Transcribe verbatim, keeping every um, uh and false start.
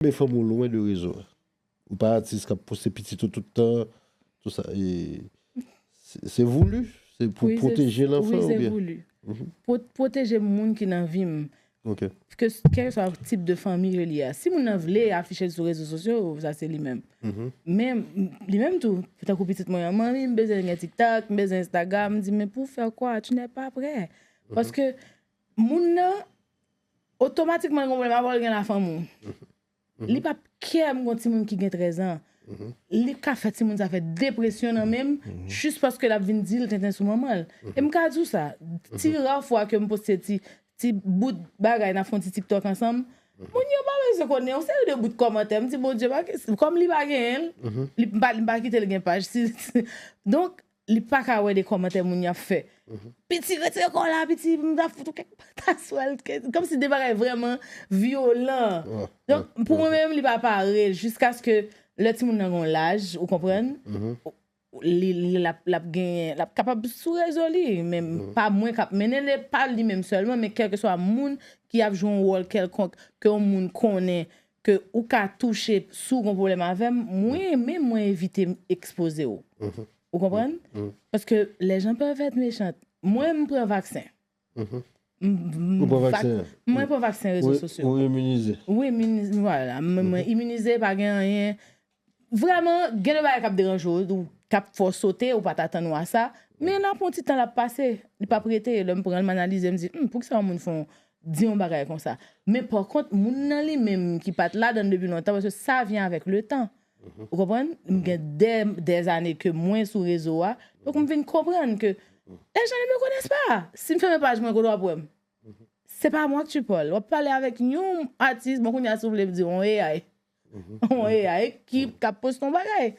kenbe fanm ou lwen de rezo a. Ou pa atis k ap poste pitit ou tout tan, tout sa. E se se voulu, se pou Wi, se- pwoteje wi, lanfan se oubyen? Voulu. Mhm. Pwo- Pwoteje moun ki nan vi m. Ok. Ke kèlkeswa tip de fanmi ke li a. Si moun nan vle afiche l sou rezo sosyo, sa se li menm. Mhm. Men li menm tou, tankou pitit mwen an, manmi, m bezwen gen TikTok, m bezwen Instagram, m di, men pou fè kwa, tu n'es pas prêt. Paske moun nan, otomatikman, l gen pwoblèm avè w, l gen lafanm ou. Li p ap kè m gon timoun ki gen trèz an. Li ka fè timoun sa fè depresyon nan men m, jis paske l ap vin di l tenten sou manman l. E m ka di w sa, ti ra fwa ke m poste ti, ti bout bagay, n ap fè yon ti TikTok ansanm, moun yo pa bezwen konnen, yon seri de bout kòmantè, m di, Bondye, pa gen- kòm li pa genyen l, li pa, li pa kite l gen paj. Si, si- donk, li pa ka wè de kòmantè moun y ap fè. Piti, retire kò w la, piti, m ta fout ou kèk pataswèl, kòm si de bagay vrèman vyolan. Wè, Donk, pou mwen menm, li pa pare jiskaske lè timoun nan gen yon laj, ou konprann? Li, li l ap, l ap genyen, l ap kapab sou rezo li, men pa mwen k ap mennen l, e pa li menm sèlman, men kèlkeswa moun ki ap jwe yon wòl kèlkonk, ke yon moun konnen ke ou ka touche si w gen pwoblèm avè m, mwen menm mwen evite m ekspoze w. Ou konprann? Paske les gens peuvent être méchants. Mwen, m pran vaksen. M- m- Ou pran vak- vaksen? Mwen pran vaksen rezo Ou- sosyo. Ou imunize? Wi, mini- vwala. Mwen mwen imunize, pa gen anyen. Vrèman, gen de bagay k ap deranje w, ou k ap fè w sote, ou pa t atann ou a sa. Men nan yon ti tan l ap pase, li p ap rete. Lè m pran l, m analize, m di, hmm, poukisa yon moun fè yon, di yon bagay konsa? Men pa kont, moun nan li menm ki pa t ladan l depi lontan, paske sa vyen avèk le tan. Ou konprann? M gen dè, dè zane ke mwen sou rezo a. Donk, m vin konprann ke les gens ne me connaissent pas. Si m fèmen paj mwen, kote w ap wè m? C'est pas moi que tu parles. W ap pale avèk yon atis, bon, kounye a, si w vle m di yon A I. Yon A I ki k ap poste yon bagay.